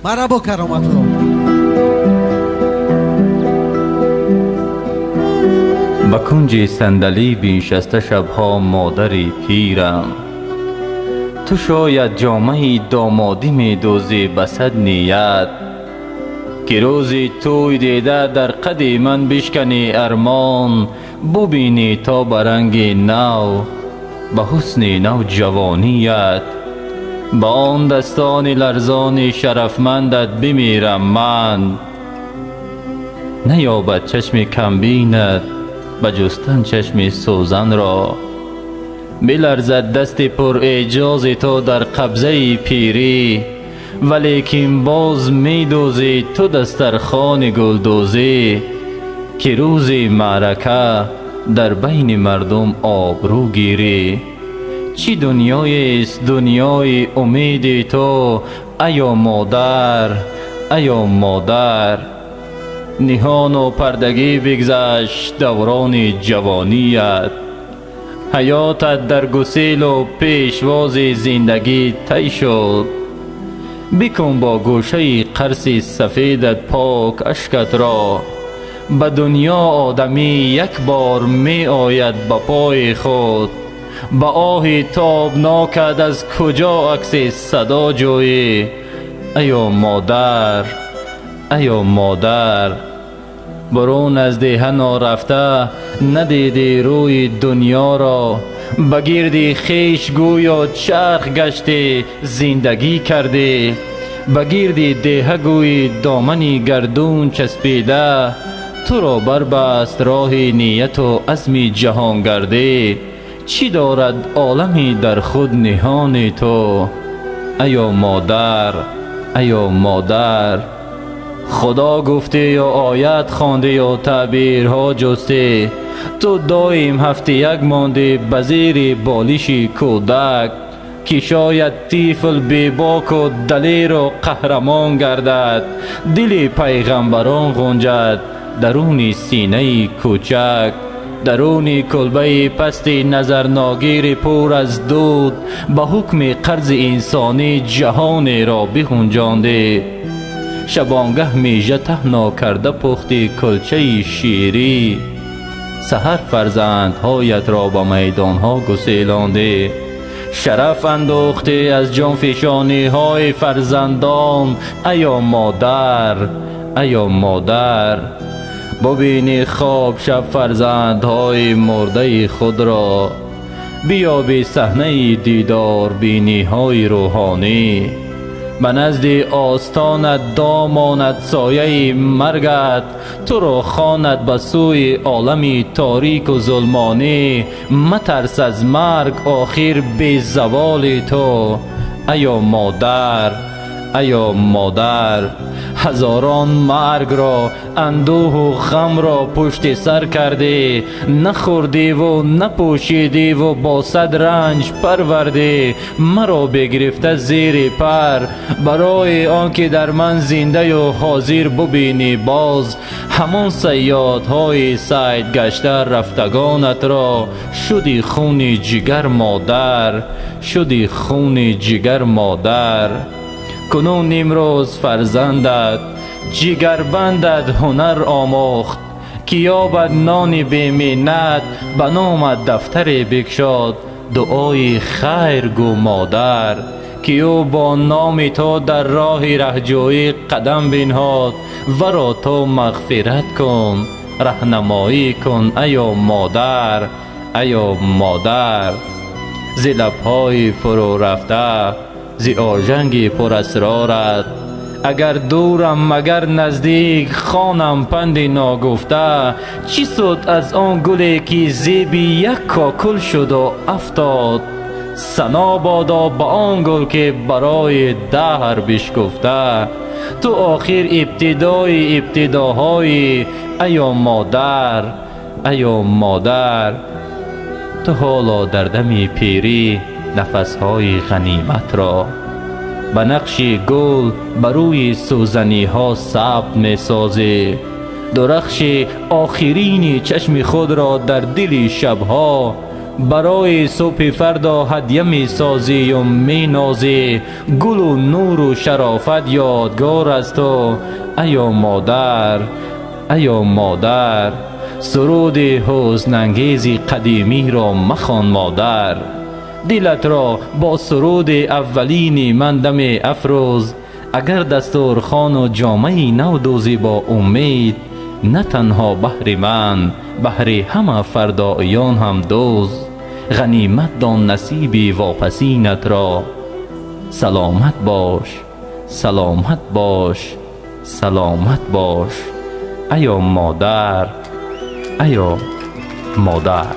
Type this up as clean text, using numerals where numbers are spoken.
Марабо Кароматулло. Ба кунҷи сандалӣ биншаста шабҳо модари пирам, ту шояд ҷомаи домодӣ медӯзӣ ба сад ният, ки рӯзи тӯй дида дар қади ман бишканӣ армон, бубинӣ то ба ранги нав, ба ҳусни нав ҷавоният. Ба он дастони ларзони шарафмандат бимирам ман, наёбад чашми камбинат ба ҷустан чашми сӯзанро. Биларзад дасти пурэъҷози ту дар қабзаи пирӣ, валекин боз медӯзӣ ту дастархони гулдӯзӣ, ки рӯзи маърака дар байни мардум обрӯ гирӣ. Чӣ дунёест дунёи умеди ту, аё модар, аё модар. Ниҳону пардагӣ бигзашт даврони ҷавоният, ҳаётат дар гуселу пешвози зиндагӣ тай шуд. Бикун бо гӯшаи қарси сафедат пок ашкатро, ба дунё одамӣ як бор меояд ба пои худ. Ба оҳи тобнокат аз куҷо акси садо ҷӯӣ, аё модар, аё модар. Бурун аз деҳа норафта надидӣ рӯи дунёро, ба гирди хеш гӯё чарх гаштӣ зиндагӣ кардӣ. Ба гирди деҳа гӯйи домани гардун часпида, туро барбаст роҳи нияту азми ҷаҳонгардӣ. Чӣ дорад олами дар худ ниҳони ту, аё модар, аё модар. Худо гуфтию оят хондию таъбирҳо ҷустӣ, ту доим ҳафти як мондӣ ба зери болиши кӯдак, ки шояд тифл бебоку далеру қаҳрамон гардад, дили пайғамбарон ғунҷад даруни синаи кӯчак. Даруни кулбаи пасти назарногири пур аз дуд, ба ҳукми қарзи инсонӣ ҷаҳонеро бихунҷондӣ. Шабонгаҳ межа таҳно карда пухти кулчаи ширӣ, саҳар фарзандҳоятро ба майдонҳо гуселондӣ. Шараф андохтӣ аз ҷонфишониҳои фарзандон, аё модар, аё модар. Бубинӣ хоб шаб фарзандҳои мурдаи худро, биёбӣ саҳнаи дидорбиниҳои рӯҳонӣ. Ба назди остонат домонад сояи маргат, туро хонад ба сӯи олами торику зулмонӣ. Матарс аз марг, охир безаволи ту, аё модар, аё модар. Ҳазорон маргро, андӯҳу ғамро пушти сар кардӣ, нахӯрдиву напӯшидиву бо сад ранҷ парвардӣ. Маро бигирифта зери пар, барои он ки дар ман зиндаю ҳозир бубинӣ боз ҳамон сайёдҳои сайдгашта рафтагонатро. Шуди хуни ҷигар модар, шуди хуни ҷигар модар. Кунун имрӯз фарзандат ҷигарбандат ҳунар омӯхт, ки ёбад нони беминнат, ба номат дафтаре бикшод дуои хайр гӯ модар, ки ӯ бо номи ту дар роҳи раҳҷӯӣ қадам бинҳод. Варо ту мағфират кун, раҳнамоӣ кун, аё модар, аё модар. Зи лабҳои фурӯ рафта, зи ожанги пурасрорат, агар дурам магар наздик хонам панди ногуфта. Чӣ суд аз он гуле ки зеби як кокул шуду афтод, сано бодо ба он гул ки барои даҳр бишкуфта. Ту охир ибтидои ибтидоҳои, аё модар, аё модар. Ту ҳоло дар дами пирӣ нафасҳои ғаниматро ба нақши гул ба рӯи сӯзаниҳо сабт месозӣ. Дурахши охирини чашми худро дар дили шабҳо Барои субҳи фардо ҳадя месозию менозӣ. Гулу нуру шарофат ёдгор аз ту, аё модар, аё модар. Суруди ҳузнангези қадимиро махон, модар. Дилатро бо суруди аввалини ман даме афрӯз. Агар дастурхону ҷомаи нав дӯзӣ бо умед, на танҳо баҳри ман, баҳри ҳама фардоиён ҳам дӯз. Ғанимат дон насиби вопасинатро. Саломат бош, саломат бош, саломат бош, аё модар, аё модар.